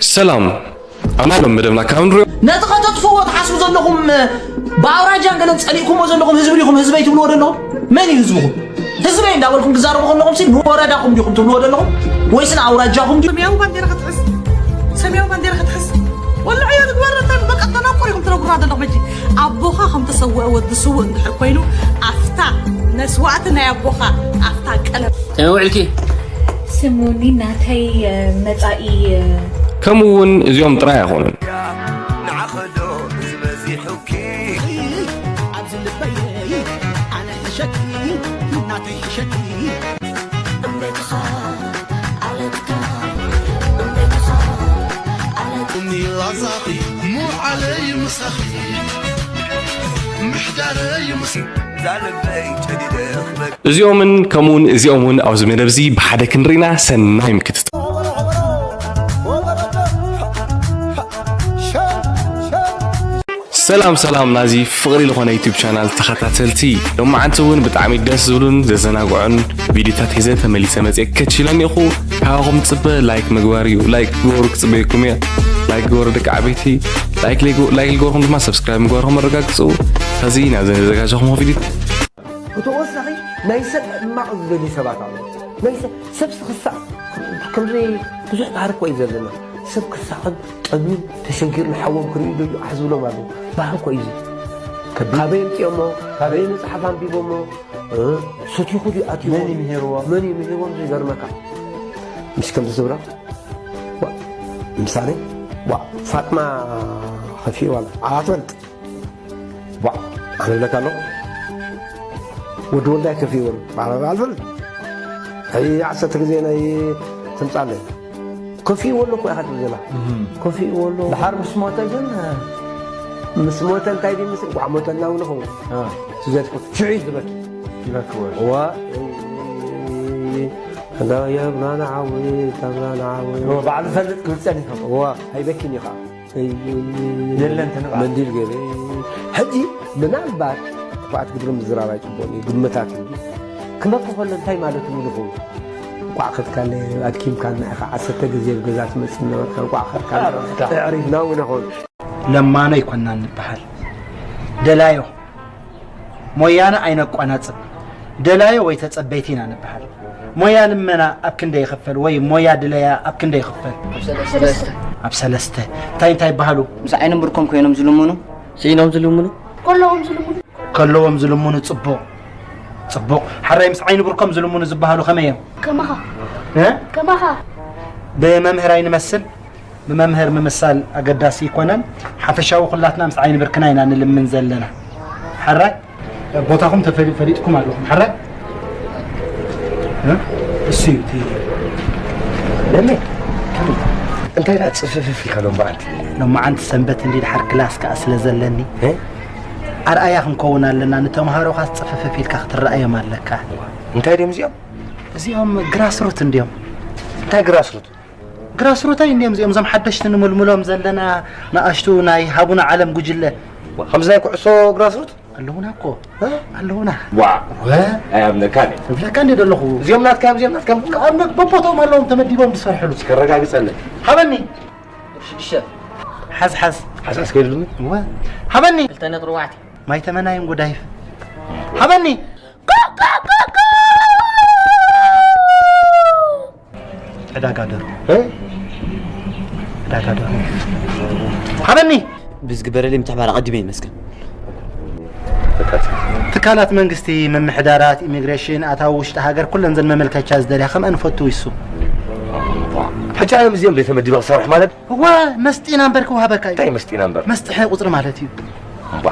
ሰላም ኣማሎም መደብና ካብ ንሪኦ ነቲ ከተጥፍዎ ትሓስቡ ዘለኹም ብኣውራጃን ገለን ጸሊእኩሞ ዘለኹም ህዝቢ ዲኹም ህዝበይ ትብልዎ ዘለኹም? መን እዩ ህዝብኹም? ህዝበይ እንዳበልኩም ትዛረቡ ከለኹም ሲ ንወረዳኹም ዲኹም ትብልዎ ዘለኹም ወይስ ንኣውራጃኹም ዲኹም? ሰማያዊ ባንዴራ ክትሕዝ ሰማያዊ ባንዴራ ክትሕዝ ወላ ዕዮ ትግበር እንተ በቃ ተናቆር ኢኹም ትነግሩና ዘለኹም ሕጂ ኣቦኻ ከም ተሰወአ ወዲ ስውእ እንድሕር ኮይኑ ኣፍታ መስዋእቲ ናይ ኣቦኻ ኣፍታ ቀለም ከመይ ውዕልኪ? ስሙኒ ናተይ መጻኢ ከምኡ እውን እዚኦም ጥራይ ኣይኮኑን። ንዓኸዶ ዝበዚሑኪ ኣብዚ ልበይ ኣነ ሕሸኪ ናተይ ሕሸኪ እምቤትኻ ኣለትካ እምቤትኻ ኣለትካ ላዛኺ ሙዓለይ ምሳኺ ምሕዳረይ ምስ ዛልበይ ጨዲደ ክበል እዚኦምን ከምኡውን እዚኦም እውን ኣብዚ መደብ እዚ ብሓደ ክንርኢና ሰናይ ምክትታል። ሰላም ሰላም ናዚ ፍቕሪ ዝኾነ ዩቱብ ቻናል ተኸታተልቲ፣ ሎማዓንቲ እውን ብጣዕሚ ደስ ዝብሉን ዘዘናግዑን ቪዲዮታት ሒዘ ተመሊሰ መፅየ ከችለኒ ኢኹ። ካባኹም ዝፅበ ላይክ ምግባር እዩ። ላይክ ግበሩ ክፅበየኩም እየ። ላይክ ግበሩ ደቂ ዓበይቲ። ላይክ ለይጎ- ላይክ ልገበርኩም ድማ ሰብስክራይብ ምግባርኩም ኣረጋግፁ። ሕዚ ናብዘን ዘዘጋጀኹም ቪዲዮ ብተወሳኺ ናይ ሰብ ሕማቕ ዝደልዩ ሰባት ኣለዉ። ናይ ሰብ ሰብሲ ክሳዕ ከምዚ ብዙሕ ባህሪ እኮ እዩ ዘለና። ሰብ ክሳቐን ጠምዩን ተሸጊሩ ንሓዎም ክርእዩ ይደልዩ ኣሕ ዝብሎም ኣለዉ። ባህሪ እኮ እዩ እዚ። ካበይ ኣምፅኦሞ? ካበይ መፅሓፍ ኣንቢቦሞ? እ? ሰቲኹ ድዩ ኣትዩ? መን እዩ ምሂርዎ? መን እዩ ምሂርዎም? ዝገርመካ ምስ ከምዚ ዝብላ ዋ፣ ምሳሌ ዋ ፋጥማ ከፊኡ ዋላ ኣትበልጥ ዋ ኣነ ብለካ ኣሎ ወዲ ወልዳይ ከፊኡ ወሉ ባዕላ ኣልፈል ሕይ ዓሰርተ ግዜ ናይ ትምጻለይ ከፊኡ ወሎ እኮ ኢኻ ትብል ዘላ ከፊኡ ወሎ ድሓር ምስ ሞተ ግን ምስ ሞተ እንታይ ድዩ ምስል ጓዕ ሞተልና እውን ይኸውን ትዘትኩ ሽዑ እዩ ዝበኪ ይበክወ ዋ እንዳየብና ንዓዊ እንዳብና ንዓዊ ባዕሉ ፈልጥ ክብል ጸኒሑ ዋ ኣይበኪን ኢኻ የለን ተንብዓ መንዲል ገይረ ሕጂ ምናልባት ክፍኣት ግብሪ ምዝራብ ኣይፅቡቕን እዩ ግምታት እዩ ክመኪ ከሎ እንታይ ማለት እዩ ምልኹ እንቋዕ ከትካለ ኣድኪምካ ንዕኻ ዓሰርተ ግዜ ኣብ ገዛ ትመፅእ ነበርካ እንቋዕ ከትካለ ኣዕሪፍና እውን ይኸውን ለማኖ ኣይኮናን ንበሃል ደላዮ ሞያና ኣይነቋናጽብ ደላዮ ወይ ተጸበይቲ ኢና ንበሃል ሞያ ልመና ኣብ ክንደይ ይኽፈል ወይ ሞያ ድለያ ኣብ ክንደይ ይኽፈል ኣብ ሰለስተ እንታይ እንታይ ይበሃሉ ምስ ዓይኖም ብርኮም ኮይኖም ዝልምኑ ስኢኖም ዝልምኑ ከለዎም ዝልምኑ ከለዎም ዝልምኑ ጽቡቕ ጽቡቕ ሓራይ ምስ ዓይኒ ብርኮም ዝልምኑ ዝበሃሉ ከመይ እዮም ከማኻ እ? ከማኻ ብመምህር ኣይንመስል ብመምህር ምምሳል ኣገዳሲ ኣይኮነን። ሓፈሻዊ ኩላትና ምስ ዓይኒ ብርክና ኢና ንልምን ዘለና። ሓራይ ቦታኹም ተፈሊ- ፈሊጥኩም ኣለኹም። ሓራይ እ? እሱ እዩ እቲ ለሚ እንታይ ዳ ጽፍፍፍ ኢልካ ሎም በዓልቲ ሎማዓንቲ ሰንበት እንዲ ድሓር ክላስ ከኣ ስለ ዘለኒ እ? ኣርኣያ ክንከውን ኣለና። ንተምሃሮኻ ጽፍፍፍ ኢልካ ክትረኣዮም ኣለካ። እንታይ ድዮም እዚኦም? እዚኦም ግራስሩት እንድዮም። እንታይ ግራስሩት? ግራስሩት ኣይ እንድዮም እዚኦም እዞም ሓደሽቲ ንምልምሎም ዘለና ንኣሽቱ ናይ ሃቡና ዓለም ጉጅለ። ከምዚ ናይ ኩዕሶ ግራስሩት? ኣለውና እኮ ኣለውና። ዋ ኣይኣምነካን እየ። እብለካ እንደ ዘለኹ። እዚኦም ናትካ እዮም እዚኦም ናትካ እዮም። ኣብ በቦትኦም ኣለዎም ተመዲቦም ዝሰርሕሉ። ከረጋግፀለይ። ሃበኒ። ሽዱሽተ። ሓዝ ሓዝ። ሓዝ ሓዝ ከይድልኒ። እወ። ሃበኒ። ክልተ ነጥቢ ኣርባዕተ። ማይ ተመናይን ጉዳይፍ። ሃበኒ። ዕዳጋ ደርሆ ዕዳጋ ደርሆ ሃበኒ ብዝግበረለይ ምትሕባር ኣቐዲመ ይመስገን ትካላት መንግስቲ ምምሕዳራት ኢሚግሬሽን ኣታዊ ውሽጢ ሃገር ኩለን ዘን መመልከቻ ዝደልያ ከምኣ ንፈቱ ይሱ ሕጂ ኣነ ምስዚኦም ዘይተመዲበ ክሰርሕ ማለት እዋ መስጢና እምበር ክወሃበካ እዩ እንታይ መስጢና እምበር መስጥሐ ቁፅሪ ማለት እዩ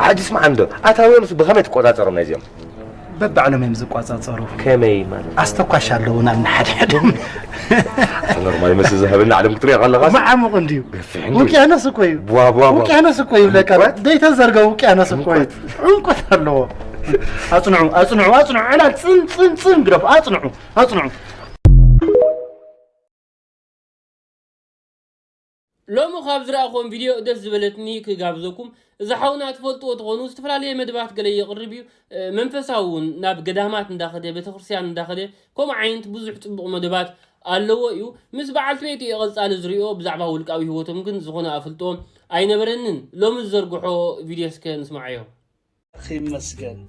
ሕጂ ስማዕ እንዶ ኣታውዮምስ ብኸመይ ትቆፃፀሮም ናይዚኦም በባዕሎም እዮም ዝቋፃፀሩ። ከመይ ማለት? ኣስተኳሽ ኣለዉ ናብ ንሓድሕዶም። ኖርማል ይመስል ዝህብና ዓለም ክትሪኦ ከለኻ መዓሙቕ እንድዩ። ውቅያኖስ እኮ እዩ። ውቅያኖስ እኮ ይብለካ። ደይተዘርገ ውቅያኖስ እኮ እዩ። ዕምቆት ኣለዎ። ኣጽንዑ፣ ኣጽንዑ፣ ኣጽንዑ። ዕላል ጽን ጽን ጽን ግደፉ። ኣጽንዑ፣ ኣጽንዑ። ሎሚ ካብ ዝረኣኹዎም ቪድዮ ደስ ዝበለትኒ ክጋብዘኩም። እዚ ሓውና ትፈልጥዎ ትኾኑ ዝተፈላለየ መደባት ገለ የቕርብ እዩ። መንፈሳዊ እውን ናብ ገዳማት እንዳኸደ ቤተክርስትያን እንዳኸደ ከምኡ ዓይነት ብዙሕ ፅቡቕ መደባት ኣለዎ እዩ። ምስ በዓልቲ ቤት እየ ቀጻሊ ዝሪኦ፣ ብዛዕባ ውልቃዊ ህይወቶም ግን ዝኾነ ኣፍልጦ ኣይነበረንን። ሎሚ ዝዘርግሖ ቪድዮ እስከ ንስማዓዮ። ይመስገን።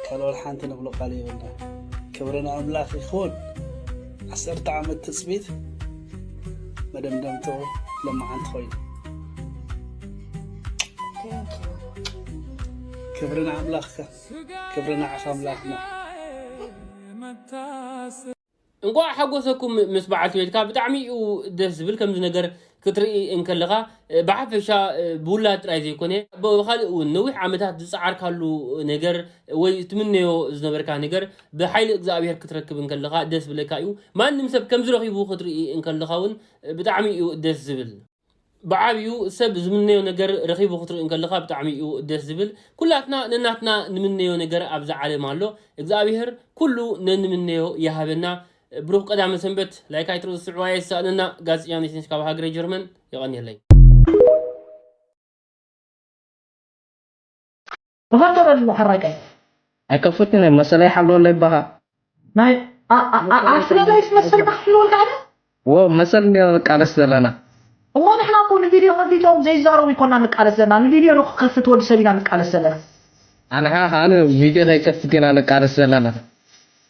ካልኦት ሓንቲ ንብሎ ቃል የብልና። ክብሪ ንኣምላኽ ይኹን። ዓሰርተ ዓመት ትጽቢት መደምደምቶ ለማዓንቲ ኮይኑ። ክብሪ ንኣምላኽካ፣ ክብሪ ንዓኻ ኣምላኽና። እንቋዕ ሓጎሰኩም ምስ በዓልቲ ቤትካ። ብጣዕሚ እዩ ደስ ዝብል ከምዚ ነገር ክትርኢ እንከለኻ። ብሓፈሻ ብውላድ ጥራይ ዘይኮነ፣ ብኻልእ እውን ነዊሕ ዓመታት ዝጸዓርካሉ ነገር ወይ ትምነዮ ዝነበርካ ነገር ብሓይሊ እግዚኣብሔር ክትረክብ እንከለኻ ደስ ዝብለካ እዩ። ማንም ሰብ ከምዚ ረኺቡ ክትርኢ እንከለኻ እውን ብጣዕሚ እዩ ደስ ዝብል። ብዓብዩ ሰብ ዝምነዮ ነገር ረኺቡ ክትርኢ እንከለኻ ብጣዕሚ እዩ ደስ ዝብል። ኩላትና ነናትና ንምነዮ ነገር ኣብዛ ዓለም ኣሎ። እግዚኣብሔር ኩሉ ነንምነዮ ይሃበና። ብሩኽ ቀዳመ ሰንበት። ላይክ ኣይትረስዑ ኣየሳእነና። ጋዜጠኛ ኔሽንስ ካብ ሃገረ ጀርመን። የቐንየለይ። ተፈጠረሉ ሕራይ ቀይ ኣይከፍትን እየ መሰለይ ሓልወለይ ባኻ ናይ ኣፍረዳይስ መሰልካ ክሕልወልካ ኣነ ወ መሰል እንዲና ንቃለስ ዘለና እሞ ንሕና እኮ ንቪድዮ ከፊቶም ዘይዛረቡ ይኮና ንቃለስ ዘለና ንቪድዮ ንክከፍት ወዲ ሰብ ኢና ንቃለስ ዘለና ኣንሓ ኣነ ቪድዮ ዘይከፍት ኢና ንቃለስ ዘለና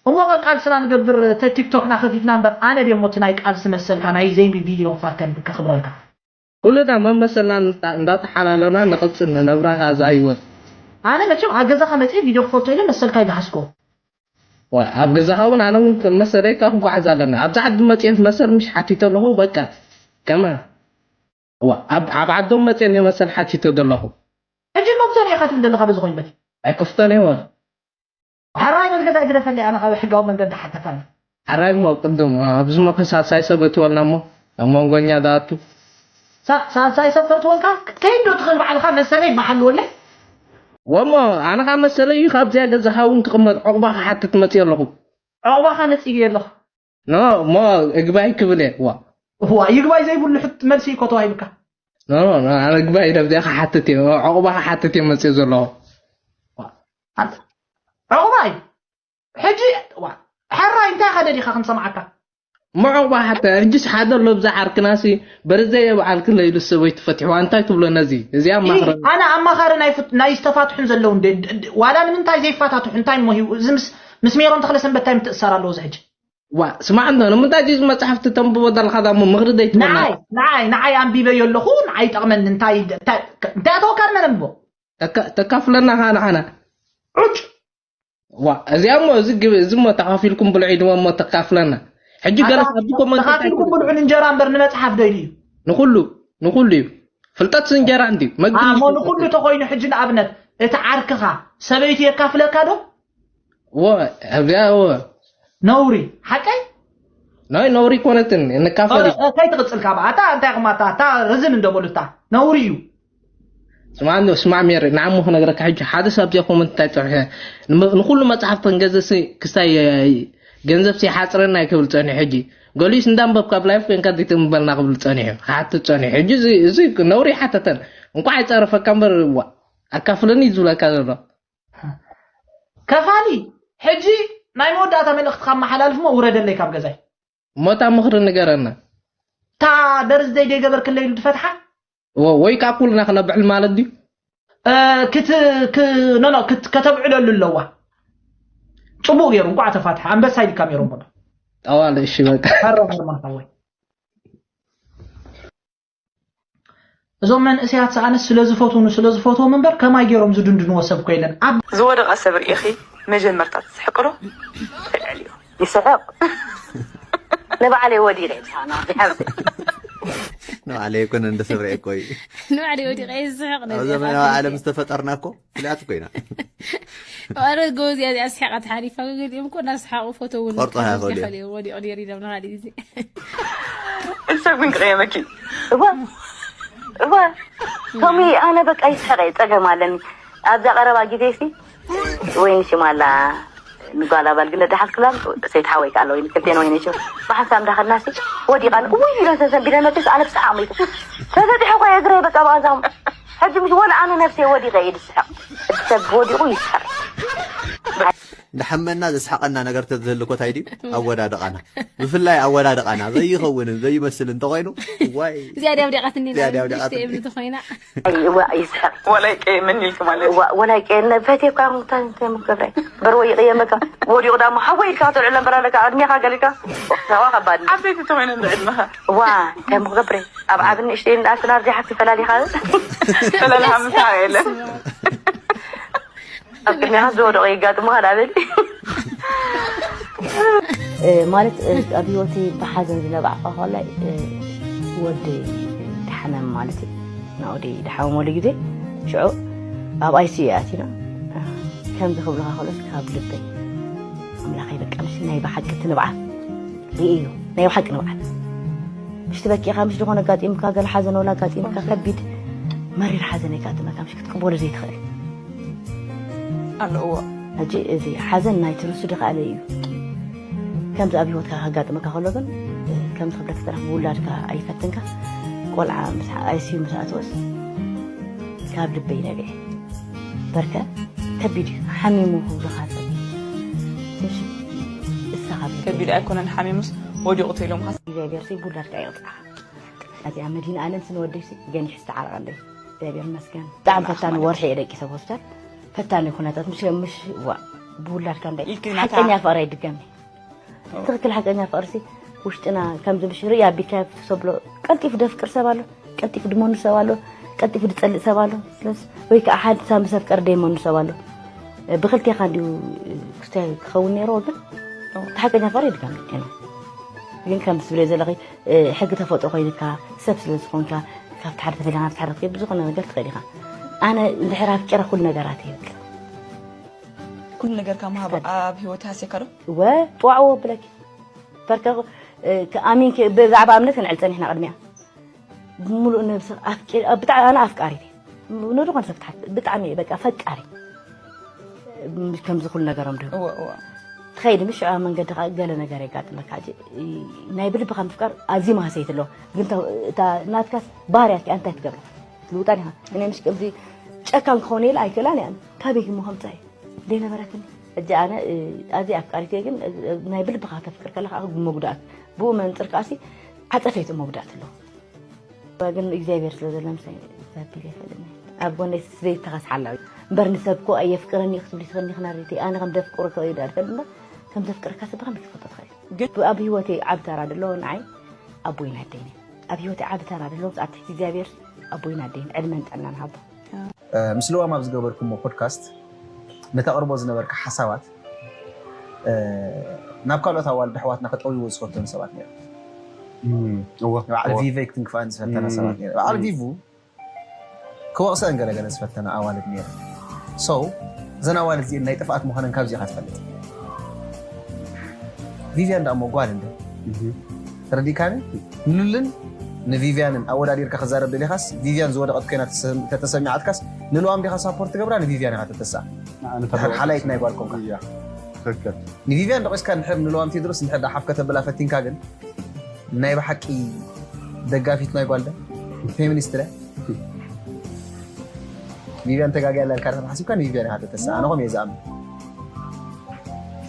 እሞ ቃልስና ንገብር ተ ቲክቶክና ከፊትና እምበር ኣነ ድሞ እቲ ናይ ቃልሲ መሰልካ ናይ ዘይሚ ቪድዮ ክፋተን ከክብረልካ ኩልና መመሰልና እንዳ- እንዳተሓላለና ንቕፅል ንነብራ ከኣ እዛ ህይወት ኣነ መቸም ኣብ ገዛኻ መፅየ ቪድዮ ክፈቶ ኢለ መሰልካ ይገሃስኮ ዋ፣ ኣብ ገዛኻ እውን ኣነ እውን መሰለይ ካብ ክጓዓዝ ኣለና ኣብዛ ዓዲ መፅየ መሰል ምሽ ሓቲተ ኣለኹ በቃ ከመ ዋ፣ ኣብ ኣብ ዓዶም መፅየ እየ መሰል ሓቲተ ዘለኹ ሕጂ እሞ ብሰሪዕኻ ትብል ዘለኻ በዚ ኮይኑ በቲ ኣይክፍተን እየ ሕራይ መንገዲ ኣይግደፈለይ ኣነ ካብ ሕጋዊ መንገዲ ሓተካ ሕራይ እሞ ቅድም ኣብዚ መኸ ሳልሳይ ሰብ እትወልና እሞ ኣብ መንጎኛ ዝኣቱ ሳልሳይ ሰብ ተእትወልካ ክትከይድ ዶ ትኽእል ባዕልኻ መሰለይ ይበሓልወለይ ወሞ ኣነ ካብ መሰለይ እዩ ካብዚያ ገዛኻ እውን ክቕመጥ ዕቑባ ክሓትት መፅእ ኣለኹ ዕቑባኻ ነፂገ ኣለኹ ኖ እሞ እግባይ ክብል እየ ዋ ዋ ይግባይ ዘይብሉ ሕት መልሲ እኮ ተዋሂብካ ኖ ኖ ኖ ኣነ እግባይ ኢለ ኣብዚኣ ክሓትት እየ ዕቑባ ክሓትት እየ መፅእ ዘለኹ ዕቑባይ ሕጂ ሕራይ እንታይ ኢኻ ደሊኻ ክንሰምዓካ ምዑቕ ባሓተ ሕጅስ ሓደ ኣሎ ብዛ ዓርክናሲ በርዘየ በዓል ክለ ኢሉ ሰበይቱ ፈትሕዋ እንታይ ትብሎ ነዚ እዚኣ ማኽረ ኣነ ኣማኻሪ ናይ ዝተፋትሑን ዘለውን ዋላ ንምንታይ ዘይፋታትሑ እንታይ ሞ ሂቡ እዚ ምስ ሜሮን ተኽለ ሰንበት እንታይ ምትእሳር ኣለዎ እዚ ሕጂ ዋ ስማዕ እንዶ ንምንታይ እዚ መፅሓፍቲ ተንብቦ ዘለካ ዳ ሞ ምኽሪ ዘይትበና ንዓይ ንዓይ ንዓይ ኣንቢበዮ ኣለኹ ንዓይ ይጠቕመኒ እንታይ እንታይ ኣተወካ ንመን ኣንብቦ ተካፍለና ካ ንዓና ዑጭ ዋ እዚኣ እሞ እዚ ግብ እዚ እሞ ተኻፊልኩም ብልዑ ኢልዎ እሞ ተካፍለና ሕጂ ገለስ ኣብዚ ኮመንት እንታይ ተኻፊልኩም ትብል? ብልዑ ንእንጀራ እምበር ንመጽሓፍ ዶ ኢሉ እዩ ንኹሉ ንኹሉ እዩ ፍልጠት እንጀራ እንድዩ መግቢ ኣሞ ንኹሉ ተኾይኑ ሕጂ ንኣብነት እቲ ዓርክኻ ሰበይቱ የካፍለካ ዶ ወ ኣብዚኣ ወ ነውሪ ሓቀይ ናይ ነውሪ ኮነትን ንካፈል እዩ እንታይ ትቕጽል ካብ ኣታ እንታይ ኹም ኣታ ኣታ ርዝን እንደበሉ እታ ነውሪ እዩ ስማዕ እንዶ ስማዕ ሜሪ ንዓሞ ክነግረካ ሕጂ ሓደ ሰብ ኣብዚኣ ኮመንት እንታይ ጸኒሑ ንኹሉ መጽሓፍ ተንገዘሲ ክስታይ ገንዘብ ዘይሓጽረና እዩ ክብል ጸኒሑ ሕጂ ገሊኡስ እንዳንበብ ካብ ላይፍ ኮንካ ዘይትንበልና ክብል ጸኒሑ ክሓትት ጸኒሑ ሕጂ እዚ ነውሪ ይሓተተን እንኳዕ ኣይጸረፈካ እምበር ኣካፍለኒ እዩ ዝብለካ ዘሎ ከፋሊ ሕጂ ናይ መወዳእታ መልእኽትካ ኣመሓላልፍ ሞ ውረደለይ ካብ ገዛይ ሞታ ምኽሪ ንገረና እታ ደርዝደይ ደይገበርክለይ ኢሉ ዝፈትሓ ወይ ከዓ ኩልና ክነብዕል ማለት ድዩ ኖኖ ከተብዕለሉ ኣለዋ ፅቡቅ ገይሩ እንኳዕ ተፋትሐ ኣንበሳ ኢልካ ሜሮን በሎ ጠዋለ እሺ በቃ ሐረመርማታወይ እዞም መንእሰያት ሰኣነ ስለ ዝፈትውኑ ስለ ዝፈትዎም እምበር ከማይ ገይሮም ዝድንድንዎ ሰብ እኮ የለን ኣብ ዝወደቐ ሰብ ርኢኺ መጀመርታ ትስሕቂ ዶ ትዕልዮ ይስሕቕ ንባዕለይ ወዲቐ ይብሳና ዝሓብተ ንባዕለይ ኣይኮነ እንደ ሰብ ርኤ እኮ እዩ ንባዕለይ ወዲቐ ይስሕቕ ኣብ ዘመናዊ ዓለም ዝተፈጠርና እኮ ፍልያት እኮ ኢና ኣረ ጎበዝ እያ እዚኣ ስሒቓ ተሓሊፋ ገገዲኦም እኮ እናሰሓቑ ፎቶ እውን ቆርጦ እያ ከልዮ። ከልዮ ወዲቑ ነይሩ ኢሎም ንኻሊእ ግዜ እሰብ ግን ክቕየመኪ እዋ እዋ ቶሚ ኣነ በቃ ይስሕቐ ጸገም ኣለኒ ኣብዛ ቀረባ ግዜ ሲ ወይኒ ሽማላ ንጓል ኣባል ግለ ደሓል ክላም ሰይት ሓወይ ከኣለ ወይኒ ክልቴን ወይኒ ሽም ብሓንሳብ እንዳኸድናሲ ወዲቓን እውይ ኢለን ተሰንቢለን መቸስ ኣነ ብሰሓቕ መይቱ ተዘጢሐ እኳ የግረ በቃ ብቐዛም ሕጂ ምሽ ወላ ኣነ ነፍሰይ ወዲቐ እየ ዝስሕቕ ሰብ ወዲቑ ይስሕቕ ዝሓመና ዘስሓቐና ነገር ተዝህልኮ ታይ ድዩ? ኣወዳድቓና፣ ብፍላይ ኣወዳድቓና ዘይኸውንን ዘይመስል እንተኾይኑ፣ ዋይ። እዚኣ ዲያ ውዲቓትኒ እዚኣ ዲያ ውዲቓትኒ። ንእሽተይ እብሊ ተኾይና። እዋ ይስሐቅ ወላይ ቀየመኒ ኢልክ ማለት እዩ። ወላይ ቀየነ ፈቴ እኳ እንታይ እንታይ ምገብረ በርወ ይቀየመካ ወዲቑ ዳሞ ሓወይ ኢልካ ተልዕሎ እምበር ኣለካ ቅድሜኻ ገሊካ ሰዋ ከባድ ዓበይቲ ተኾይነ እንደ ዕድመኻ ዋ እንታይ ምገብረ ኣብ ዓብን ንእሽተይ እንዳኣስናር ጃሓፍ ይፈላሊኻ ፈለላ ምሳ የለን ኣብ ቅድሜኻ ዝወደቑ ይጋጥሙኻ ዳብል ማለት ኣብ ህይወተይ ብሓዘን ዝነባዕካ ከላይ ወደይ ድሓመም ማለት እዩ። ናወደይ ድሓመመሉ ግዜ ሽዑ ኣብ ኣይሲዩ ኣቲና ከምዚ ክብልካ ከሎስ ካብ ልበይ ኣምላኸይ በቃ ምስ ናይ ብሓቂ እቲ ንብዓት ርእዮ ናይ ብሓቂ ንብዓት ምሽ ትበኪኻ ምሽ ዝኾነ ኣጋጢምካ ገለ ሓዘን ወላ ኣጋጢምካ ከቢድ መሪር ሓዘን የጋጥመካ ምሽ ክትቅበሎ ዘይትኽእል ኣለዎ ሕጂ እዚ ሓዘን ናይቲ ርሱ ድኻኣለ እዩ። ከምዚ ኣብ ህይወትካ ከጋጥመካ ከሎ ግን ከምዚ ክብለካ ጥራሕ ብውላድካ ኣይፈትንካ ቆልዓ ምስ ኣይሲዩ ምስ ኣትወስ ካብ ልበይ ነቢዐ በርከ ከቢድ እዩ ሓሚሙ ክብሉካ ሰብ ምሽ እሳ ካብ ልበይ ከቢድ ኣይኮነን ሓሚሙስ ወዲቑ ተኢሎምካ እግዚኣብሔር ሲ ብውላድካ ይቕፅዓኻ። እዚኣ መዲና ኣለም ስንወደይ ሲ ገኒሕ ዝተዓረቐለይ እግዚኣብሔር ይመስገን። ብጣዕሚ ፈታኒ ወርሒ እየ ደቂሰ ሆስፒታል ፈታኒ ኩነታት ምሽ ምሽ ዋ ብውላድካ እንታይ ኢልኪ ናታ- ሓቀኛ ፍቕሪ ኣይድገም ትኽክል ሓቀኛ ፍቕርሲ ውሽጥና ከምዚ ምሽ ርእያ ቢካ ተሰብሎ ቀልጢፉ ደፍቅር ሰብ ኣሎ ቀልጢፉ ድመኑ ሰብ ኣሎ ቀልጢፉ ድጸልእ ሰብ ኣሎ ስለስ ወይ ከዓ ሓንሳ ምስ ኣፍቀር ደይመኑ ሰብ ኣሎ ብክልቴኻ እንዲሁ ክስታይ ክኸውን ነይርዎ ግን እቲ ሓቀኛ ፍቕሪ ይድገም ኢና ግን ከም ትብለ ዘለኺ ሕጊ ተፈጥሮ ኮይንካ ሰብ ስለ ዝኾንካ ካብቲ ሓደ ተፈሊኻ ናብቲ ሓደ ክትከይድ ብዝኾነ ነገር ትኽእል ኢኻ ኣነ እንድሕር ኣፍቂረ ኩሉ ነገራት እየ በቃ ኩሉ ነገርካ ምሃብ ኣብ ህይወት ሃስየካ ዶ ወ ጥዋዕዎ ብለኪ በርከ ኣሚንኪ ብዛዕባ እምነት ክንዕል ፀኒሕና ቅድሚያ ብምሉእ ነብሲ ኣፍቂር ብጣዕሚ ኣነ ኣፍቃሪት እየ ንዝኾነ ሰብ ትሓት ብጣዕሚ እየ በቃ ፈቃሪ ከምዚ ኩሉ ነገሮም ድህቡ እወ እወ ትኸይድ ምሽ ኣብ መንገዲ ከዓ ገለ ነገር የጋጥመካ ሕጂ ናይ ብልብኻ ምፍቃር ኣዝዩ ማህሰይት ኣለዎ ግን እታ ናትካስ ባህርያት ከኣ እንታይ ትገብራ ትልውጣን ኢኻ እነ ምሽ ከምዚ ጨካን ክኸውን ኢለ ኣይክእላን እያ ካበይ ግሞ ከምፃ እዩ ዘይነበረትኒ ሕጂ ኣነ ኣዝየ ኣፍቃሪት እየ ግን ናይ ብልብኻ ተፍቅር ከለኻ መጉዳእት ብኡ መንፅር ከኣሲ ዓፀፈይቱ መጉዳእት ኣለዎ ግን እግዚኣብሔር ስለ ዘሎ ምሳይ ዛቢል ይፈልኒ ኣብ ጎነይ ዘይተኸስሓላ እምበር ንሰብ ኮ ኣየፍቅረኒ ክትብሊ ትኽእልኒ ክናሪቲ ኣነ ከም ደፍቅሮ ከይዳ ትፈልጥ እምበር ከም ዘፍቅረካ ሰብ ከመይ ክትፈልጦ ትኽእል ግን ኣብ ህይወተይ ዓብ ተራ ዘለዎ ንዓይ ኣቦይን ኣደይን ኣብ ህይወተይ ዓብ ተራ ዘለዎ ኣብ ትሕቲ እግዚኣብሔር ኣቦይን ኣደይን ዕድመን ጥዕናን ሃቦ ምስ ልዋም ኣብ ዝገበርኩሞ ፖድካስት ነተቕርቦ ዝነበርካ ሓሳባት ናብ ካልኦት ኣዋልድ ኣሕዋትና ከጠውይዎ ዝፈተኑ ሰባት ነይሩ እወ በዓል ቪቨይ ክትንክፋን ዝፈተና ሰባት ነይሩ በዓል ቪቭ ክወቕሰአን ገለገለ ዝፈተና ኣዋልድ ነይሩ ሰው እዘን ኣዋልድ እዚኤን ናይ ጥፍኣት ምዃነን ካብዚ ኢኻ ትፈልጥ ቪቪያን ደኣ እሞ ጓል እንደ ተረዲእካኒ ንሉልን ንቪቪያንን ኣወዳዲርካ ክዛረብ ደሊኻስ ቪቪያን ዝወደቐት ኮይና ተተሰሚዓትካስ ንልዋም ዲኻ ሳፖርት ትገብራ ንቪቪያን ኢኻ ተተስኣ ድሕር ሓላይት ናይ ጓል ኮንካ ትክክል ንቪቪያን ደቂስካ ንድሕር ንልዋም ቴድሮስ እንድሕር ደኣ ሓፍ ከተብላ ፈቲንካ ግን ናይ ብሓቂ ደጋፊት ናይ ጓል ደ ፌሚኒስት ደ ቪቪያን ተጋጊያ ኣላ ኢልካ ድሕር ሓሲብካ ንቪቪያን ኢኻ ተተስኣ ኣነ ኾም እየ ዝኣምን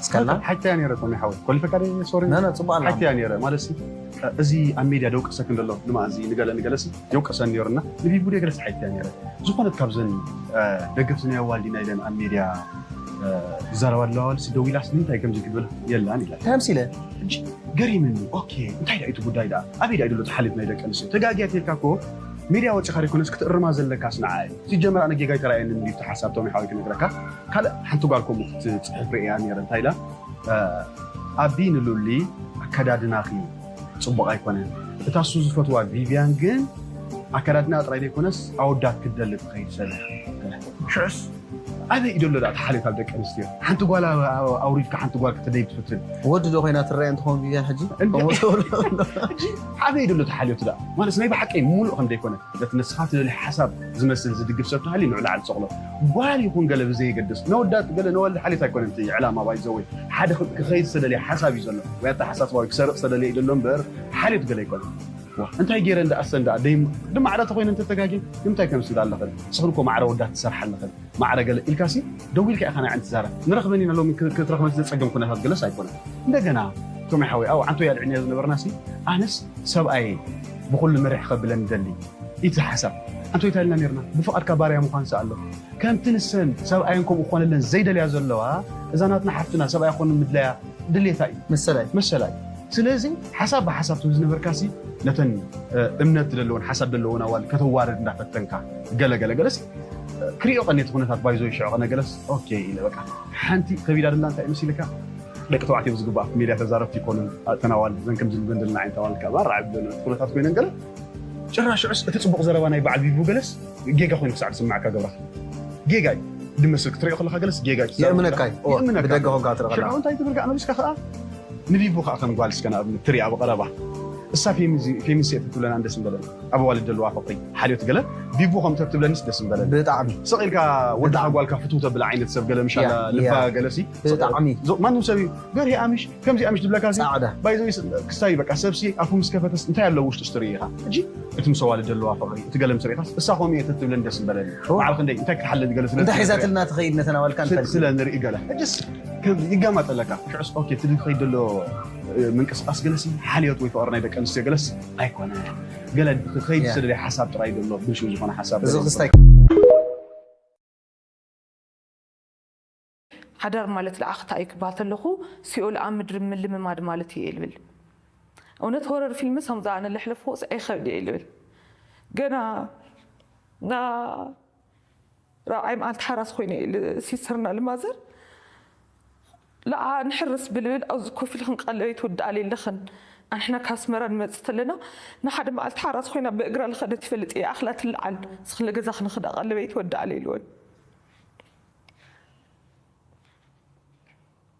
እስከና ሓይታ እያ ነይረ ቶም ይሓወት ኮሊፈካ ደ ሶሪ ና ና ጽቡቅ ኣላ ሓይታ እያ ነይረ ማለት ሲ እዚ ኣብ ሜድያ ደውቅሰክ እንደሎ ድማ እዚ ንገለ ንገለሲ የውቅሰን ነይሩና ንቢቡ ደ ገለስ ሓይታ እያ ነይረ ዝኾነት ካብዘን ደገፍቲ ናይ ኣዋልዲ ናይ ደን ኣብ ሜድያ ዝዛረባ ኣለዋ ዋልሲ ደው ኢላስ ንምንታይ ከምዚ ክትብል የላን ኢላ ተምሲለ ሕጂ ገሪምኒ ኦኬ እንታይ ዳ እቲ ጉዳይ ዳ ኣበይ ዳ ይደሎ ተሓልፍ ናይ ደቂ ኣንስትዮ ተጋጊያ ተልካ ኮ ሜድያ ወጪኻ ዘይኮነስ ክትእርማ ዘለካስ ንዓይ ሲጀመር ኣነ ጌጋ ይተራእየኒ እንዲ ተሓሳብ ቶም ሓወይ ክነግረካ ካልእ ሓንቲ ጓል ከምኡ ክትፅሕፍ ርእያ ነይረ እንታይ ኢላ ኣቢ ንሉሊ ኣከዳድናኺ ፅቡቕ ኣይኮነን እታ እሱ ዝፈትዋ ቪቪያን ግን ኣከዳድና ጥራይ ዘይኮነስ ኣወዳት ክትደሊ ትኸይድ ሰብ ሽዑስ ኣበይ እዩ ደሎ ዳ ተሓልዮት ኣብ ደቂ ኣንስትዮ ሓንቲ ጓል ኣውሪድካ ሓንቲ ጓል ክትደይ ትፍትን ወዲ ዶ ኮይና ትረአ እንትኸውን ቪቪያን ሕጂ ኣበይ ደሎ ተሓልዮት ዳ ማለት ናይ ብሓቀይ ሙሉእ ከም ዘይኮነ ነቲ ንስኻ ትደልዮ ሓሳብ ዝመስል ዝድግፍ ሰብ ተሃልዩ ንዑ ላዕሊ ሰቕሎ ጓል ይኹን ገለ ብዘየገድስ ነወዳት ገለ ነዋልድ ሓልዮት ኣይኮነን እቲ ዕላማ ባይዘወይ ሓደ ክኸይድ ዝተደልየ ሓሳብ እዩ ዘሎ ወይ ኣተሓሳስባ ወይ ክሰርቕ ዝተደልየ እዩ ዘሎ እምበር ሓልዮት ገለ ኣይኮነን እንታይ ገይረ እንዳ ኣሰ እንዳ ደይ ድማ ዓዳ ተኮይነ እንተተጋግየ ንምንታይ ከምስ እንዳ ኣለኽን ስኽን ኮ ማዕረ ወዳት ትሰርሓ ኣለኽን ማዕረ ገለ ኢልካሲ ደው ኢልካ ኢኻ ናይ ዕንቲ ዛረብ ንረኽበን ኢና ሎሚ ክ- ክትረኽበን ዘጸገም ኩነታት ገለስ ኣይኮነን። እንደገና ቶሚ ሓወይ ኣብ ዓንቶ ያልዕኛ ዝነበርናሲ ኣነስ ሰብኣየ ብኩሉ መሪሕ ከብለን ደሊ ኢቲ ሓሳብ ኣንቶ ይታልና ነርና ብፍቓድካ ባርያ ምዃን ሰኣሎ ከምቲ ንሰን ሰብኣየን ከምኡ ክኾነለን ዘይደልያ ዘለዋ እዛ ናትና ሓፍትና ሰብኣይ ክኾን ምድለያ ድሌታ እዩ። መሰላይ። መሰላይ። ስለዚ ሓሳብ ብሓሳብ ትብል ዝነበርካሲ ነተን እምነት ዘለውን ሓሳብ ዘለውን ኣዋል ከተዋርድ እንዳፈተንካ ገለ ገለ ገለስ ክሪኦ ቀኒ እቲ ኩነታት ባይዞ ይሽዖ ቀነ ገለስ ኦኬ ኢለ በቃ ሓንቲ ከቢዳ ደላ እንታይ መሲልካ ደቂ ተባዕትዮ ዝግባእ ሚድያ ተዛረብቲ ይኮኑ ተናዋል ዘን ከም ዝልበን ዘለና ዓይነት ኣዋል ካብ ኣራዓብ ኩነታት ኮይነን ገለ ጭራሽ ሽዑስ እቲ ጽቡቕ ዘረባ ናይ በዓል ቢቡ ገለስ ጌጋ ኮይኑ ክሳዕ ዝስምዓካ ገብራ ጌጋ እዩ ድመስል ክትሪኦ ከለካ ገለስ ጌጋ እዩ የእምነካ እዩ። እወ፣ የእምነካ። ብደገ ኮንካ ትርኢ ከለካ። ሽዑ እንታይ ትብል ከዓ መሊስካ ከዓ ንቢቡ ከዓ ከም ጓል እስከ ንኣብነት ትሪኣ ብቐረባ እሳ ፌሚንስ እየ ትብለና እንደስ ምበለን ኣብ ኣዋልድ ዘለዋ ፍቅሪ ሓልዮት ገለ ቢቡ ከም ተትብለንስ ደስ ምበለን ብጣዕሚ ስቕ ኢልካ ወድኻ ብጣዕሚ። ጓልካ ፍትው ተብላ ዓይነት ሰብ ገለ ምሻላ ያ፣ ልባ ያ። ገለሲ ብጣዕሚ። ማንም ሰብ እዩ ገርሂ ኣምሽ ከምዚ ኣምሽ ዝብለካ እዚ ጻዕዳ። ባይዘ ክስታይ በቃ ሰብሲ ኣፉ ምስ ከፈተስ እንታይ ኣለዎ ውሽጡ ስትሪ ኢኻ ሕጂ እቲ ምስ ኣዋልድ ዘለዋ ፍቕሪ እቲ ገለ ምስ ርኢኻስ እሳ ከምኡ እየ ተትብለኒ ደስ ምበለኒ ኦ። በዓል ክንደይ እንታይ ክትሓለኒ ገለ ስለ እንታይ ዝነግር- ሒዛትልና ትኸይድ ነተን ኣዋልካ ስለ- ንፈልጥ ስለ ንርኢ ገለ ሕጅስ ከም ይጋማጠለካ ሽዑስ ኦኬ እቲ ዝኸይድ ዘሎ እ፣ ምንቅስቃስ ገለሲ ሓልዮት ወይ ፍቕሪ ናይ ደቂ ኣንስትዮ ገለስ ኣይኮነ ገለ ክኸይድ ያ። ዝደለየ ሓሳብ ጥራይ ዘሎ ብልሽው ዝኾነ ሓሳብ እዚ ገለ ክስታይ ሓዳር ማለት ለኣኽታ እዩ ክበሃል ተለኹ ሲኦል ኣብ ምድሪ ምልምማድ ማለት እዩ ልብል። እውነት ሆረር ፊልምስ ከምዚ ኣነ ለሕለፍኩስ ኣይኸብድ እየ ልብል። ገና ና ራብዓይ መዓልቲ ሓራስ ኮይነ እየ ል- ሲስተርና ልማዘር ለዓ ንሕርስ ብልብል ኣብዚ ኮፍ ኢልክን ቀለበይ ትወድኣለ ኣለኽን ኣንሕና ካብ ኣስመራ ንመጽእ ተለና ንሓደ መዓልቲ ሓራስ ኮይና ብእግራ ልኸደት ይፈልጥ እየ ኣኽላ ትልዓል ስኽለ ገዛ ክንኽዳ ቀለበይ ትወድኣለ ኢልወን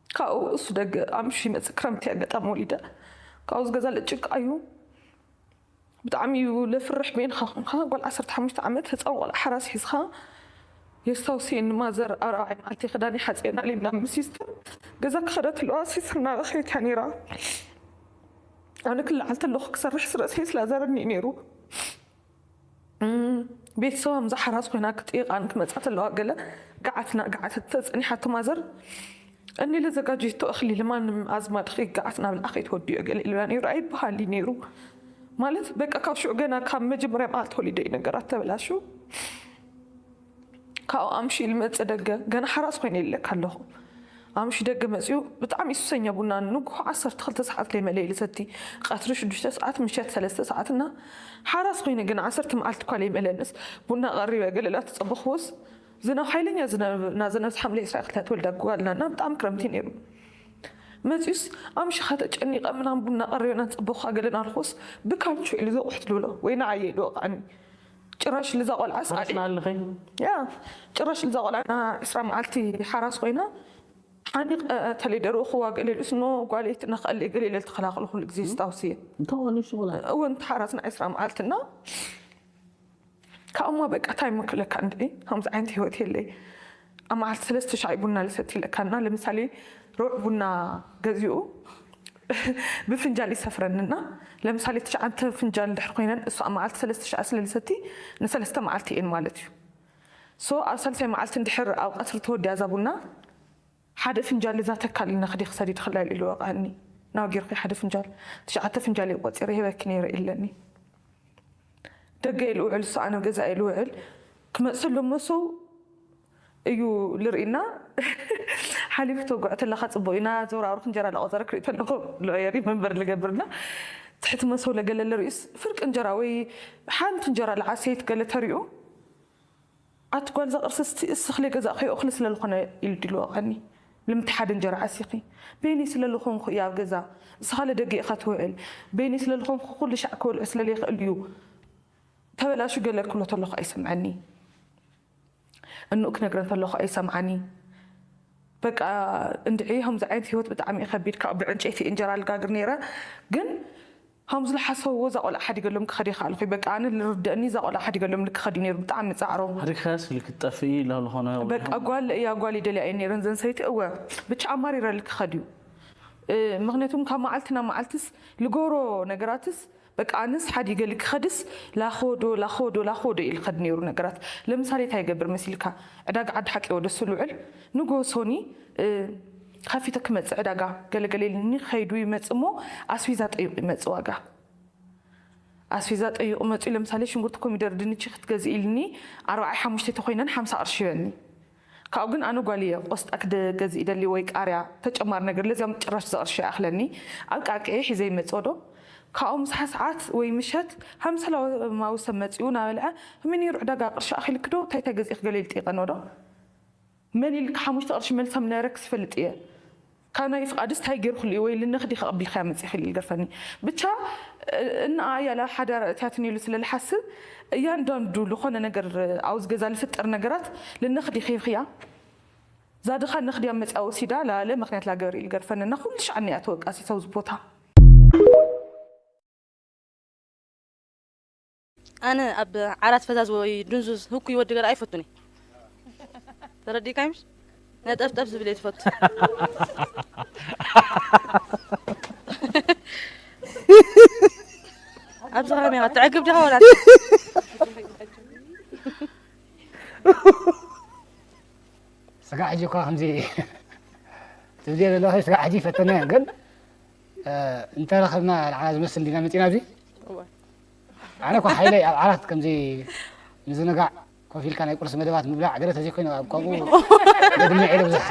ካብኡ እሱ ደገ ኣምሽ ይመፅእ ክረምቲ ኣጋጣሚ ወሊደ ካብኡ ዝገዛ ለጭቃ እዩ ብጣዕሚ እዩ ለፍርሕ በይንኻ ኮንካ ጓል ዓሰርተ ሓሙሽተ ዓመት ህፃን ቆልዓ ሓራስ ሒዝካ የስታውስየኒ ማዘር ኣርባዓይ መዓልቲ ክዳን ይሓፅየና ሊብና ምስ ሲስተር ገዛ ክኸደት ኣለዋ ሲስተር እናበኸየት እያ ነይራ ኣነ ክለዓል ተለኹ ክሰርሕ ስርእሰይ ስላዘረኒ እዩ ነይሩ ቤተሰባ ምዛ ሓራስ ኮይና ክትጥይቃን ክመፃ ተለዋ ገለ ገዓትና ገዓተት ተፀኒሓቶ ማዘር እኒ ለዘጋጀቶ እኽሊ ልማንም ኣዝማድኺ ገዓትና ብልዓ ከይትወድዮ ገለ ኢልዋ ነይሩ ኣይበሃል እዩ ነይሩ ማለት በቃ ካብ ሽዑ ገና ካብ መጀመርያ መዓልቲ ወሊደ እዩ ነገራት ተበላሹ ካብኡ ኣምሽ ኢሉ መፀ ደገ ገና ሓራስ ኮይነ ይለካ ኣለኹ ኣምሽ ደገ መፅኡ ብጣዕሚ ሱሰኛ ቡና ንጉሆ ዓሰርተ ክልተ ሰዓት ለይመለይ ልሰቲ ቀትሪ ሽዱሽተ ሰዓት ምሸት ሰለስተ ሰዓት እና ሓራስ ኮይነ ግን ዓሰርተ መዓልቲ እኳ ለይመለንስ ቡና ቀሪበ ገለላ ተፀበኽዎስ ዝናብ ሓይለኛ ዝናብ ናዘነብስ ሓምለ ዕስራ ክልተ ተወልዳ ጓልና እና ብጣዕሚ ክረምቲ ነይሩ መፅዩስ ኣምሽኻ ተጨኒቐ ምናም ቡና ቀሪበና ፀበኹ ኣገለና ኣልኩስ ብካልቹ ኢሉ ዘቑሕት ልብሎ ወይ ንዓየ ኢሉ ወቃዕኒ ጭራሽ ልዛ ቆልዓስ ኣደ- ሓራስና ኣለኸ ያ ጭራሽ ልዛ ቆልዓ ና ዕስራ መዓልቲ ሓራስ ኮይና ሓኒቕ ተለይ ደርኡ ክዋገእ ኢለ ልኡስ ኖ ጓለይት እናኸኣለ ገለ ኢለ ልተኸላኸሉ ኩሉ ግዜ ስታውስየ እንታይ ኾኑ ሽጉላ እወ እንተ ሓራስና ዕስራ መዓልትና ካብኡማ በቃ ታይ ምክለካ እንድዒ ከምዚ ዓይነት ህይወት የለይ ኣብ መዓልቲ ሰለስተ ሻዕ ቡና ልሰቲ ለካና ለምሳሌ ሩዕ ቡና ገዚኡ ብፍንጃል ይሰፍረንና ለምሳሌ ትሽዓተ ፍንጃል ድሕር ኮይነን እሱ ኣብ መዓልቲ ሰለስተ ሻዕ ስለ ልሰቲ ንሰለስተ መዓልቲ እየን ማለት እዩ ሶ ኣብ ሳልሳይ መዓልቲ እንድሕር ኣብ ቀትሪ ተወዲያ እዛ ቡና ሓደ ፍንጃል እዛ ተካል ኢልና ክዲ ክሰዲ ትኽላል ኢሉ ወቃኒ ናብ ጌርኩ ሓደ ፍንጃል ትሽዓተ ፍንጃል እየ ቆፂረ ይህበኪ ነይረ ኢለኒ ደገ ኢሉ ውዕል እሱ ኣነ ገዛ ኢሉ ውዕል ክመፅእ ሎ መሰው እዩ ልርኢና ሓሊፉ ተጉዕ ተለካ ፅቡቅ ኢና ዘውራውርክ እንጀራ ላቆፀረ ክርኢ ተለኩ ሎየሪ መንበር ልገብርና ትሕቲ መሰው ለገለ ልርእስ ፍርቂ እንጀራ ወይ ሓንቲ እንጀራ ለዓሰይት ገለ ተሪኡ ኣቲ ጓል ዘቕርሲ እስቲ እስኽለ ገዛ ከይእኽሊ ስለ ዝኾነ ኢሉ ድልወቐኒ ልምቲ ሓደ እንጀራ ዓሲኺ በይነይ ስለ ዝኾንኩ እያ ኣብ ገዛ ንስኻለ ደገ ኢኻ ትውዕል በይነይ ስለ ዝኾንኩ ኩሉ ሻዕ ክበልዑ ስለ ዘይኽእል እዩ ተበላሹ ገለ ክብሎ ተለኹ ኣይሰምዐኒ እንኡ ክነግረን ተለኹ ኣይሰምዓኒ በቃ እንድዒ ከምዚ ዓይነት ህይወት ብጣዕሚ ከቢድ ካብ ብዕንጨይቲ እንጀራ ልጋግር ነይረ ግን ከም ዝለሓሰብዎ እዛ ቆልዓ ሓዲገሎም ክኸድ ይኽኣልኹ በቃ ኣነ ልርደእኒ እዛ ቆልዓ ሓዲገሎም ልክኸድ እዩ ነይሩ ብጣዕሚ ፃዕሮም ሓዲግካስ ልክትጠፍኢ ኢላ ዝኾነ በቃ ጓል እያ ጓል ይደልያ እየ ነይረን ዘን ሰይቲ እወ ብቻ ኣማሪረ ልክኸድ እዩ ምክንያቱም ካብ መዓልቲ ናብ መዓልትስ ልገብሮ ነገራትስ በቃ ኣነስ ሓዲገ ልክኸድስ ላኾዶ ላኾዶ ላኾዶ ኢሉ ኸድ ነይሩ ነገራት። ለምሳሌ እንታይ ይገብር መሲልካ? ዕዳጋ ዓዲ ሓቂ ወደ እሱ ልውዕል ንጎ ሶኒ ካፊተ ክመጽእ ዕዳጋ ገለገለ ኢልኒ ኸይዱ ይመጽእ እሞ ኣስቤዛ ጠይቑ ይመጽእ ዋጋ ኣስቤዛ ጠይቑ መጽኡ። ለምሳሌ ሽንጉርቲ ኮሚደር ድንቺ ክትገዝእ ኢልኒ ኣርባዓይ ሓሙሽተ ተኾይነን ሓምሳ ቅርሺ ይበኒ። ካብኡ ግን ኣነ ጓል እየ ቆስጣ ክገዝእ ይደሊ ወይ ቃርያ ተጨማሪ ነገር ለዚያም ጭራሽ ዝቕርሺ ይኣኽለኒ። ኣብ ቃቅኤ ሒዘ ይመጽኦ ዶ ካብኡ ምሳሕ ሰዓት ወይ ምሸት ሃምሰላማዊ ሰብ መጺኡ ናበልዐ ከመይ ነይሩ ዕዳጋ ቅርሺ ኣኺልክ ዶ እንታይ እንታይ ገዚእክ ገለ ኢሉ ጠይቀኖ ዶ መን ኢልክ ሓሙሽተ ቅርሺ መልሳ ምነበረክስ ይፈልጥ እየ። ካብ ናይ ፍቓድስ ታይ ገይሩ ክልእዎ ኢሉ ንኽዲ ከቐቢልካያ መፂእኺ ኢሉ ይገርፈኒ። ብቻ እና ያላ ሓዳር እትያትን ኢሉ ስለ ልሓስብ እያንዳንዱ ልኾነ ነገር ኣብዚ ገዛ ልፍጠር ነገራት ልነኽዲ ኺኽያ ዛድኻ ነኽድያ መፅያ ወሲዳ ላለ ምክንያት ላገበሪ ኢሉ ገርፈኒ እና ኩሉ ሻዕ እኒኣ ተወቃሲት ኣብዚ ቦታ። ኣነ ኣብ ዓራት ፈዛዝ ወይ ድንዙዝ ህኩይ ወዲ ገለ ኣይፈቱን እየ። ተረዲእካይ ምሽ? ነጠፍጠፍ ዝብል እየ ዝፈቱ። ኣብዚ ከመይ ኢኻ ትዕግብ ዲኻ ወላ? ስጋዕ ሕጂ እኳ ከምዚ ትብልዮ ዘለኺ ስጋዕ ሕጂ ይፈተና እየ ግን እንተረኸብና ንዓና ዝመስል እንዲና መፂና ኣብዚ ኣነ እኳ ሓይለይ ኣብ ዓራት ከምዚ ምዝንጋዕ ኮፍ ኢልካ ናይ ቁርሲ መደባት ምብላዕ ገለ ተዘይኮይኑ ኣብ ከምኡ መድምዕ ኢለ ብዙሕ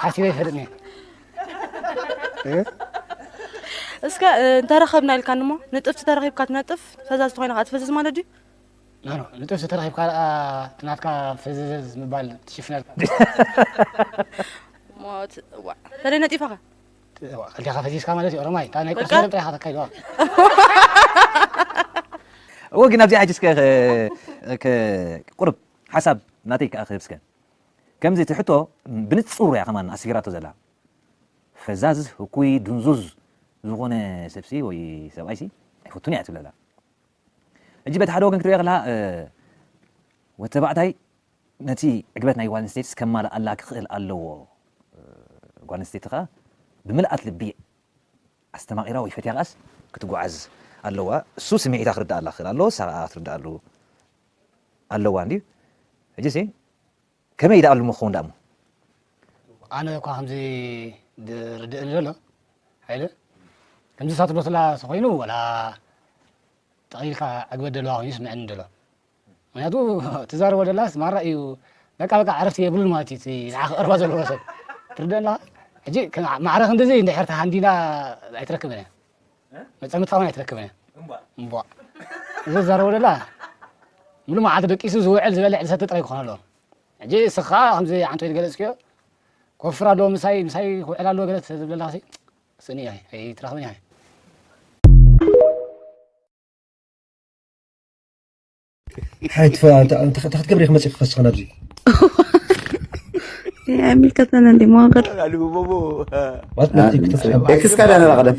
ሓሲበ ይፈልጥኒ እስከ እንተረኸብና ኢልካኒ እሞ ንጥፍቲ ተረኺብካ ትነጥፍ ፈዛዝ ተኾይና ከዓ ትፈዝዝ ማለት ድዩ ኖ ኖ ንጥብሲ ተረኺብካ ደኣ እቲ ናትካ ፈዘዘዝ ምባል ትሽፍነልካ። ሞት ዋ ተለይ ነጢፋኻ ክልቴኻ ፈዚዝካ ማለት እዩ ኦሮማይ። እታ ናይ ቁርሲ መደብ ጥራይ ኢኻ ተካይድዋ። እወ ግን ኣብዚኣ ሕጂ እስከ ቁሩብ ሓሳብ ናተይ ከኣ ክህብ እስከ ከምዚ እቲ ሕቶ ብንጹር እያ ከማን ኣስፊራቶ ዘላ ፈዛዝ ህኩይ ድንዙዝ ዝኾነ ሰብሲ ወይ ሰብኣይሲ ኣይፈቱን እያ ትብለላ ሕጂ በቲ ሓደ ወገን ክትሪኦ ከለኻ ወተባዕታይ ነቲ ዕግበት ናይ ጓል ኣንስተይትስ ከማልኣላ ክኽእል ኣለዎ። ጓል ኣንስተይቲ ኸኣ ብምልኣት ልቢ ኣስተማቒራ ወይ ፈትያ ከኣስ ክትጓዓዝ ኣለዋ። እሱ ስምዒታ ክርድኣላ ክኽእል ኣለዎ፣ እሳ ኸኣ ክትርድኣሉ ኣለዋ እንድዩ። ሕጂሲ ከመይ ደኣ ልሞ ክኸውን ደኣ እሞ? ኣነ እኳ ከምዚ ዝርድእኒ ዘሎ ሓይለ ከምዚ እሳ ትብሎ ተላ ተኾይኑ ወላ ጠቒልካ ዕግበት ደለዋ ኮይኑ ይስምዐኒ ደሎ ምክንያቱ ትዛረቦ ደላስ ማራ እዩ በቃ በቃ ዕረፍቲ የብሉን ማለት እዩ ንዓ ክቐርባ ዘለዎ ሰብ ትርደና ሕጂ ማዕረ ክንድዚ እንድሕር ተሃንዲና ኣይትረክብን እያ መፀምትካ እውን ኣይትረክብን እያ እምቧ እዚ ትዛረቦ ደላ ሙሉ መዓልቲ ደቂሱ ዝውዕል ዝበልዕ ዝሰቲ ጥራይ ክኾን ኣለዎ ሕጂ እስኻ ከምዚ ዓንቶ ዝገለፅክዮ ክወፍር ኣለዎ ምሳይ ምሳይ ክውዕል ኣለዎ ገለ ዝብለላ ስእኒ እያ ኣይትረኽብን እያ ሓይትፈ እንታይ ክትገብሪ ክመፅእ ክኸስኸ ናብዚ ኣይምልከተና እንዲ መዋቅር ኤክስካ ዳና ላቕደም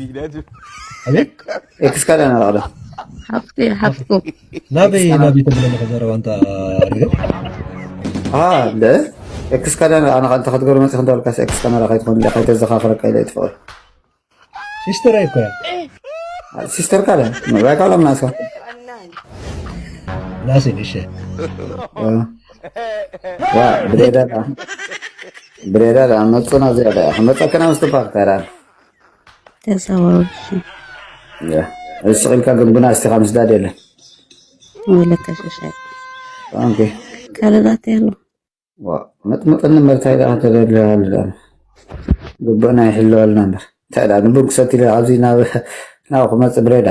ኣቤት ኤክስካ ዳና ላቕደም ሓፍቲ ሓፍትኩ ናበይ ናበይ ተብለና ከዘረባ እንታ ሪገ እንደ ኤክስካ ዳና ኣነ ካልተ ክትገብሪ መፅእ ክንዳልካስ ኤክስካ ናራ ከይትኾን ኢለ ከይተዘኻኽረካ ኢለ ትፍቕር ሲስተር ኣይኮ ሲስተር ካለ ምዕባይ ካሎም ናስካ ናሴ ንሸ ዋ ብሬዳ ብሬዳ መፁና ዝያዳ ክመፀክና ምስትባክ ተራ ተሰዋው እስኺ ኢልካ ግን ጉና እስቲኻ ምስዳድ የለን ወለካ ሽሻይ ኦኬ ካልእ ዛተ የሎ መጥመጥኒ መርታይ ደኣ ተደልያ ኣላ ግቡእና ይሕልወልና እምበር እንታይ ደኣ ንቡን ክሰቲ ኢለ ኣብዚ ናብ ናብ ክመፅእ ብሬዳ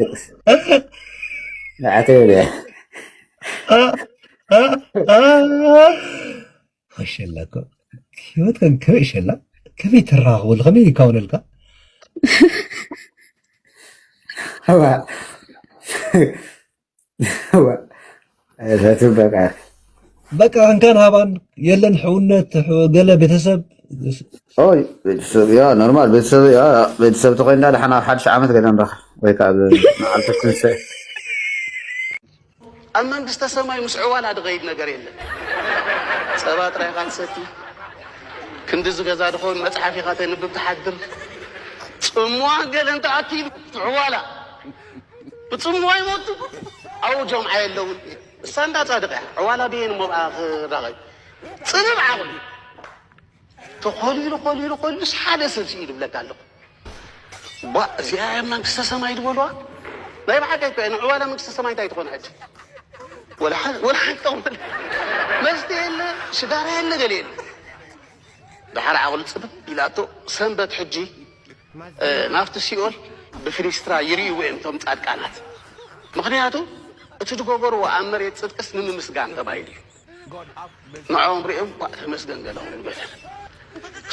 ደቅስ ንዓተይ ወዲያ ሸላ እኮ ህይወት ከንከበ ይሸላ ከመይ ተራኽበሉ ከመይ ይካውነልካ በቃ በቃ እንካን ሃባን የለን ሕውነት ገለ ቤተሰብ ቤተሰብ ያ ኖርማል ቤተሰብ ያ ቤተሰብ ተኮይንና ደሓን ኣብ ሓድሽ ዓመት ገለ ንረኻ ወይ ከዓ መዓልቲ ትንሳኤ ኣብ መንግስተ ሰማይ ምስ ዕዋላ ድኸይድ ነገር የለን። ጸባ ጥራይ ኢኻ ትሰቲ። ክንድዚ ገዛ ድኸውን መጽሓፍ ኢኻ ተንብብ ትሓድር። ጽምዋ ገለ እንተኣኪሉ ዕዋላ ብጽምዋ ይሞቱ። ኣብኡ ጀምዓ የለውን። እሳ እንዳ ጻድቕ እያ። ዕዋላ ብየን እሞ ብኣ ክራኸብ ጽብብ ዓቕሉ ተኾሊሉ ኾሊሉ ኾሊሉስ ሓደ ሰብ ስኢሉ ይብለካ ኣለኹ። ቧ እዚኣ እያ መንግስተ ሰማይ ዝበልዋ። ናይ ብሓቂ እኮ እያ። ንዕዋላ መንግስተ ሰማይ እንታይ ትኾን ሕጂ? ወላ ሓ- ወላ ሓንቲ ጠቕመል መስተ የለ፣ ሽጋራ የለ፣ ገለ የለ። ድሓር ዓቕሉ ጽብብ ኢላቶ ሰንበት ሕጂ ናብቲ ሲኦል ብፍሊስትራ ይርእይዎ እዮም እቶም ጻድቃናት። ምኽንያቱ እቲ ዝገበርዎ ኣብ መሬት ጽድቅስ ንምምስጋን ተባሂሉ እዩ። ንዕኦም ሪኦም ኳዕ ተመስገን ገለኹም በለ።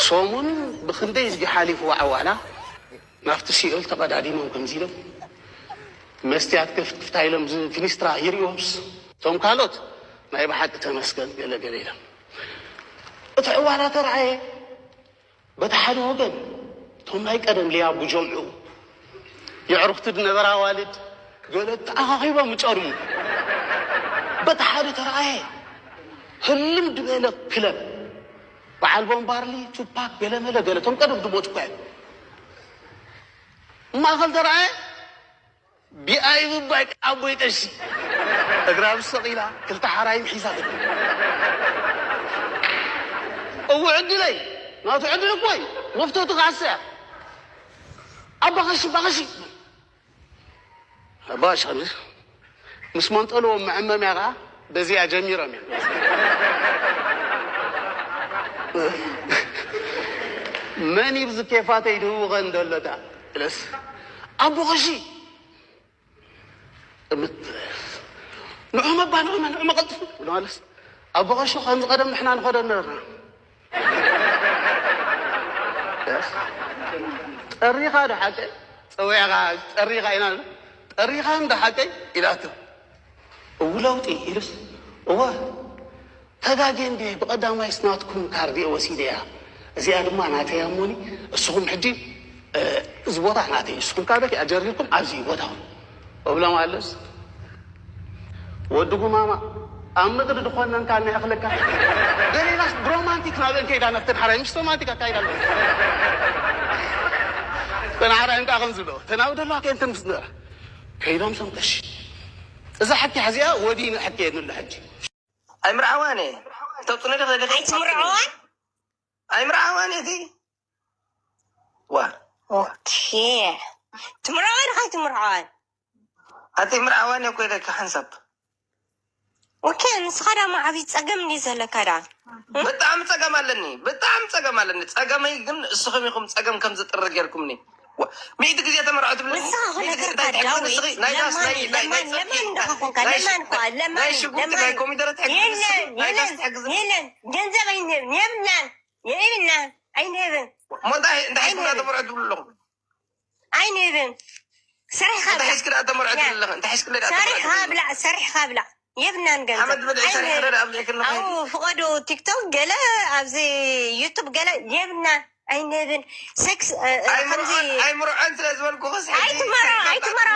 ሰሙን ብኽንደይ እዝጊ ሓሊፉ ዋዕዋላ ናብቲ ሲኦል ተቐዳዲሞም ከምዚ ኢሎም መስትያት ክፍትፍታ ኢሎም ፍሊስትራ ይርእዮምስ እቶም ካልኦት ናይ ብሓቂ ተመስገን ገለ ገለ ኢሎም እቲ ዕዋላ ተረኣየ። በቲ ሓደ ወገን እቶም ናይ ቀደም ሊያቡ ጀምዑ የዕሩኽቲ ዝነበራ ኣዋልድ ገለ ተኣኻኺቦም ይጨርሙ። በቲ ሓደ ተረኣየ ህልም ዝበለ ክለብ በዓል ቦምባርሊ ቱፓክ ገለመለ ገለ እቶም ቀደም ዝሞቱ እኳ እዮም። ማእኸል ተረኣየ ቢኣይ ምባይ ኣቦይ ቀሺ እግራ ምስ ሰቒላ ክልተ ሓራይም ሒዛ ትብል። እው ዕድለይ ናቱ ዕድል እኮይ መፍቶ ትኻሰያ ኣባኸሺ ባኸሺ ኣባሽ ምስ መንጠልዎም መዐመምያ ከዓ በዚኣ ጀሚሮም እዮም። መን ይብዚ ኬፋተይ ድህውኸን ደሎታ ስለስ ኣቦኸሺ ንዑ መባ ንዑ ንዑ መቐልጥፉ ብለማለስ ኣቦኸሺ ከምዚ ቀደም ንሕና ንኸዶ ነበርና። ጠሪኻ ዶ ሓቀይ ፀዊዕኻ ጠሪኻ ኢና ጠሪኻ እንዶ ሓቀይ ኢላቶ። እው ለውጢ ኢሉስ እወ ተጋጌ እንዴ ብቐዳማይ ስናትኩም ካርድ እየ ወሲደያ እዚኣ ድማ ናተይ እያ እሞኒ እስኹም ሕጂ እዚ ቦታ ናተይ እስኹም ካበክ ኣጀሪርኩም ኣብዚ እዩ ቦታኹም እብሎም ኣለስ ወዲ ጉማማ ኣብ ምድሪ ድኾነንካ እና ይኽለካ ገሌላስ ብሮማንቲክ ናብአን ከይዳ ነፍተን ሓራይ ምስ ሮማንቲክ ኣካይዳ ኣሎ ተን ሓራይ እንካ ከም ዝብሎ ተናብ ደለዋ ከንትን ምስ ነበራ ከይዶም ሰምተሽ እዛ ሓቂ ሓዚኣ ወዲኑ ሕቂ የድንሎ ሕጂ ኣይምርዓዋን እየ። ተውፅነ ዶ ከደገ ኣይትምርዓዋን? ኣይምርዓዋን እቲ ዋ ኦኬ ትምርዓዋን ኻይ ትምርዓዋን? ኣቲ ምርዓዋን እኮ ኢለካ ሓንሳብ። ኦኬ ንስኻ ዳማ ዓብይ ፀገም እንዲ ዘለካ ዳ ብጣዕሚ ፀገም ኣለኒ፣ ብጣዕሚ ፀገም ኣለኒ። ፀገመይ ግን እስኹም ኢኹም ፀገም ከም ዝጥርግ ጌርኩምኒ። ሚእቲ ግዜ ተመርዖ ትብለኒ። ንስኻ ክነግረካ ዳዊት ለማን ለማን ለማን እንደኻ ኮንካ ለማን እኳ ለማን ለማን የለን የለን ገንዘብ ኣይንህብን የብልናን የብልናን ኣይንህብን ሞንታ እንታይ ሒዝኩም ተመርዖ ትብሉ ኣለኹም? ኣይንህብን ሰሪሕኻ እንታይ ሒዝክ ደኣ ተመርዖ ትብሉ ኣለኹም? እንታይ ሒዝክ ደኣ ሰሪሕኻ ብላዕ ሰሪሕኻ ብላዕ የብናን ገንዘብ ሓመድ ብልዒ ሰሪሐ ዶ ኣብልዒክኒ ኣው ፍቐዱ ቲክቶክ ገለ ኣብዚ ዩቱብ ገለ የብናን ኣይንህብን ሴክስ ከምዚ ኣይምርዖን ስለ ዝበልኩኽስ ኣይትመርዖ ኣይትመርዖ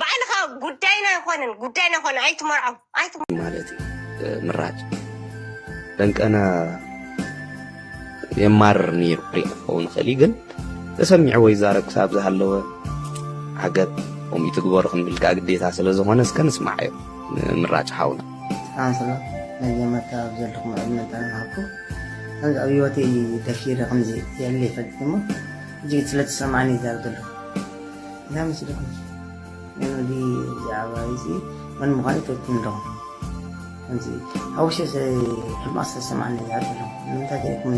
ባዕልኻ ጉዳይና ኣይኮነን ጉዳይና ኣይኮነ ኣይትመርዖ ኣይትመርዖ ማለት እዩ። ምራጭ ደንቀና የማርር ነይሩ ክሪኦ ክኸውን ይኽእል እዩ ግን ተሰሚዕዎ ይዛረብ ክሳብ ዝሃለወ ዓገብ ከምኡ ትግበሩ ክንብል ከዓ ግዴታ ስለ ዝኾነ እስከ ንስማዓዮ። ምራጭ ሓውና ሰላም ሰላም ናይ ጀመርታ ኣብ ዘለኹም ዕድመ ጥዕና ሃብኩም ከምዚ ኣብ ህይወተይ ደፊረ ከምዚ የለ ይፈልጥ እሞ እጅግ ስለ ተሰማዕኒ ይዛረብ ዘለኹ እንታይ መሲልኩም ነዚ ብዛዕባ እዚ መን ምዃኑ ይፈልጥኩም ዶ ከምዚ ሓውሸ ሕማቕ ስለ ዝሰማዕኒ ይዛረብ ዘለኹ ንምንታይ ተሪእኩም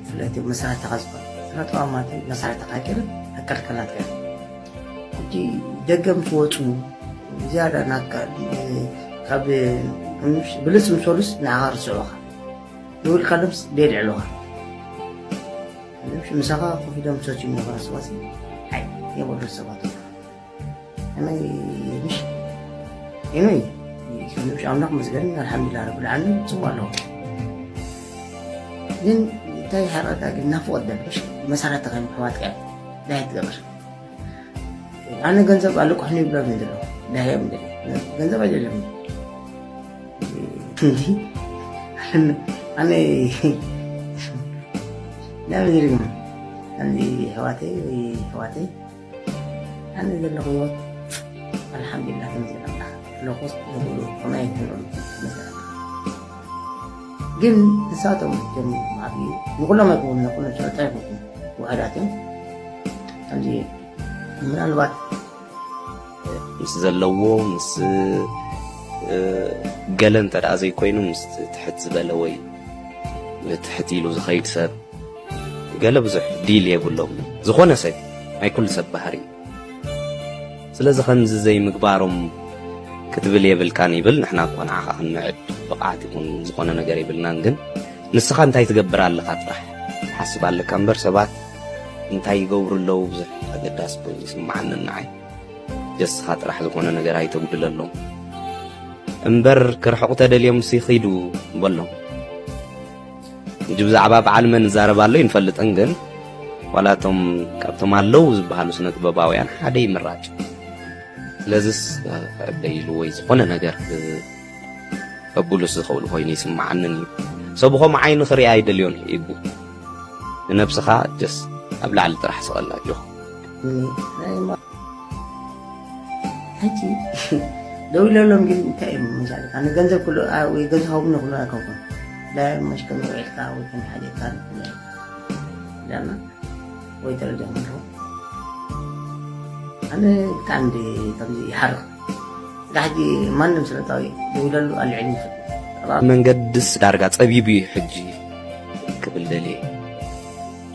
ፍለጥ መሳርሕትኻ ዝኾነ ስነ ጥበብ ማለት መሳርሕትኻ ኣይቀርብ ኣካልካ ናትካ ሕጂ ደገ ምስ ወፁ ዝያዳ ናትካ ካብ ብልፅ ምስ ወሉስ ንዓኻ ርስዑኻ ንውልካ ልምስ ደየልዕሉኻ ምሳኻ ኮፍ ኢሎም ሰትዮም ዝነበሩ ሰባት ኣይ የበሉ ሰባት ኣነ ምሽ ኤኖይ ምሽ ኣምላኽ መስገን ኣልሓምዱላ ረብል ዓለሚን ፅቡቅ ኣለኹ ግን እንታይ ሓረዳ ግን ናፍቆት ደሎ ምሽ መሳርሕትኻ እዮም ኣሕዋትካ እዮም እንታይ ትገብር ኣነ ገንዘብ ኣለቁሕኒ ይብሎም እዮም ዘለዉ ዳህዮም ገንዘብ ኣይደለም እንዲ ኣነ ናይ ምድሪ ከምዚ ኣሕዋተይ ወይ ኣሕዋተይ ኣነ ዘለኹ ህይወት ኣልሓምዱሊላህ ተመስገን ኣምላኽ። ኣለኹስ ንኹሉ ከማይ ኣይትንበሉ ተመስገን ኣምላኽ። ግን ንሳቶም እቶም ዓብዪ ንኹሎም ኣይኮኑን ነኩሎም ስለ ጥራይ ይኾንኩም ውሑዳት እዮም። ከምዚ ምናልባት ምስ ዘለዎ ምስ ገለ እንተ ደኣ ዘይኮይኑ ምስ ትሕት ዝበለ ወይ ትሕት ኢሉ ዝኸይድ ሰብ ገለ ብዙሕ ዲል የብሎም። ዝኾነ ሰብ ናይ ኩሉ ሰብ ባህሪ እዩ። ስለዚ ከምዚ ዘይምግባሮም ክትብል የብልካን ይብል። ንሕና እኮ ንዓኻ ክንምዕድ ብቕዓት ይኹን ዝኾነ ነገር የብልናን። ግን ንስኻ እንታይ ትገብር ኣለኻ ጥራሕ ትሓስብ ኣለካ እምበር ሰባት እንታይ ይገብሩ ኣለዉ ብዙሕ ኣገዳሲ ኮይኑ ይስምዓኒ ንዓይ። ጀስኻ ጥራሕ ዝኾነ ነገር ኣይተጉድለሎም እምበር ክርሕቑ ተደልዮም ሲ ኺዱ በሎም። ሕጂ ብዛዕባ በዓል መን እዛረብ ኣሎ ይንፈልጥን ግን ዋላ እቶም ካብቶም ኣለዉ ዝበሃሉ ስነ ጥበባውያን ሓደ ይምራጭ። ስለዚስ ዕበ ኢሉ ወይ ዝኾነ ነገር ከብሉስ ዝኽእሉ ኮይኑ ይስምዓንን እዩ። ሰብ ብኸምኡ ዓይኒ ክሪኣ ኣይደልዮን እዩ ኢቡ። ንነብስኻ ጀስ ኣብ ላዕሊ ጥራሕ ስቐላ ጆኽ። ሕጂ ደው ኢለሎም ግን እንታይ እዮም መሻለካ ንገንዘብ ክሉ ወይ ገዝሃውም ንክሉ ኣይከውን ዳይ መሽ ከም ውዒልካ ወይ ከም ሓዲርካ ንክሉ ዳማ ወይ ተረዲኦም ኣለዉ ኣነ ብጣዕሚ ከምዚ ይሓርቕ ሕጂ ማንም ስለታዊ ደው ኢለሉ ኣልዕል ይፍል መንገድስ ዳርጋ ጸቢቡ እዩ ሕጂ ክብል ደልየ።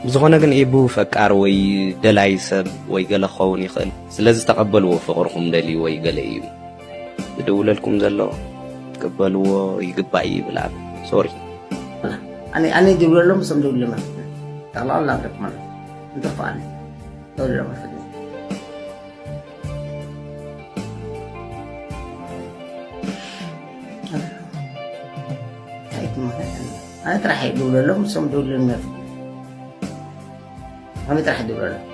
ብዝኾነ ግን ኢቡ ፈቃር ወይ ደላይ ሰብ ወይ ገለ ክኸውን ይኽእል። ስለዚ ተቐበልዎ ፍቕርኹም ደልዩ ወይ ገለ እዩ ዝድውለልኩም ዘሎ ትቀበልዎ ይግባእ ይብል ኣነ። ሶሪ። ኣነ ኣነ ድብለሎም ስም ድብለማ ጠቕላላ ናብረክ ማለት እንተፋኣነ ድብለሎም ፍልሚ እንታይ ትመኸ ኣነ ጥራሕ ድብለሎም ስም ድብለሎም ከመይ ጥራሕ ድብለሎም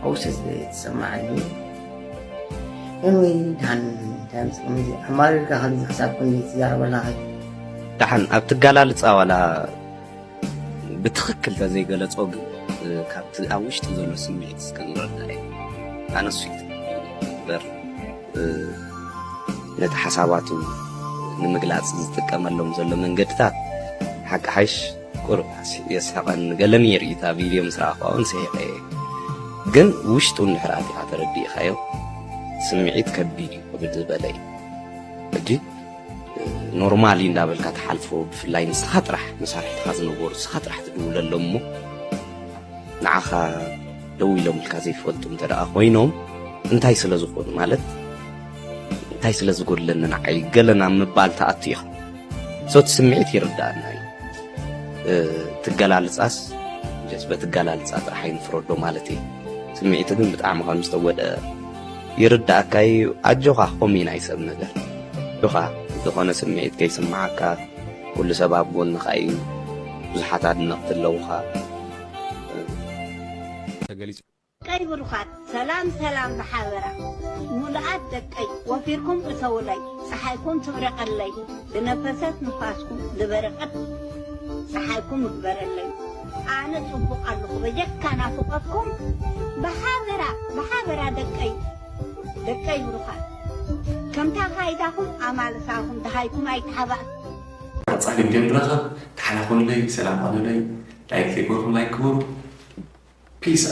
ኣውስ ተሰማዓኒ ወይ ድሓን ኣማሪርካ ከምዚ ክሳብ ክንዲ ትዛረበላ ድሓን ኣብ ትጋላልፃ ዋላ ብትኽክል ተዘይገለፆ ግን ካብቲ ኣብ ውሽጢ ዘሎ ስምዒት እስከ ንረዳእ ኣነሱ በር ነቲ ሓሳባቱ ንምግላፅ ዝጥቀመሎም ዘሎ መንገድታት ሓቂ ሓይሽ ቁሩብ የስሕቐኒ ገለ ነይሩ እዩ እታ ቪድዮ ምስ ረኣኽዋ እውን ስሒቐ እየ ግን ውሽጡ እንድሕር ኣቲኻ ተረዲእኻዮ ስምዒት ከቢድ እዩ ክብል ዝበለ እዩ ሕጂ ኖርማል እዩ እንዳበልካ ትሓልፎ ብፍላይ ንስኻ ጥራሕ መሳርሕትኻ ዝነበሩ ንስኻ ጥራሕ ትድውለሎም እሞ ንዓኻ ደው ኢሎምልካ ዘይፈልጡ እንተ ደኣ ኮይኖም እንታይ ስለ ዝኾኑ ማለት እንታይ ስለ ዝጎድለኒ ንዓይ ገለ ናብ ምባል ትኣቱ ኢኻ ሶቲ ስምዒት ይርዳእና እዩ ትገላልጻስ ጀስ በትገላልጻ ጥራሕ ኣይንፍረዶ ማለት እዩ ስምዒት ግን ብጣዕሚ ከም ዝተጎደ ይርዳእካ እዩ ኣጆኻ ኮሚ ናይ ሰብ ነገር ኣጆኻ ዝኾነ ስምዒት ከይስምዓካ ኩሉ ሰብ ኣብ ጎንኻ እዩ ብዙሓት ኣድነቕቲ ኣለውኻ ደቀይ ብሩኻት ሰላም ሰላም ብሓበራ ሙሉኣት ደቀይ ወፊርኩም እተውለይ ፀሓይኩም ትብረቐለይ ብነፈሰት ንፋስኩም ዝበረቐት ፀሓይኩም ይግበረለይ ኣነ ፅቡቕ ኣለኹ በጀካ ናፍቐኩም ብሓበራ ብሓበራ ደቀይ ደቀይ ብሩኻት ከምታ ካይዳኹም ኣማልሳኹም ደሃይኩም ኣይትሓባእ ቀፃሊ ቪድዮ ንራኸብ ተሓላኹንለይ ሰላም ኾኑለይ ላይክ ዘይገበርኩም ላይክ ግበሩ ፒስ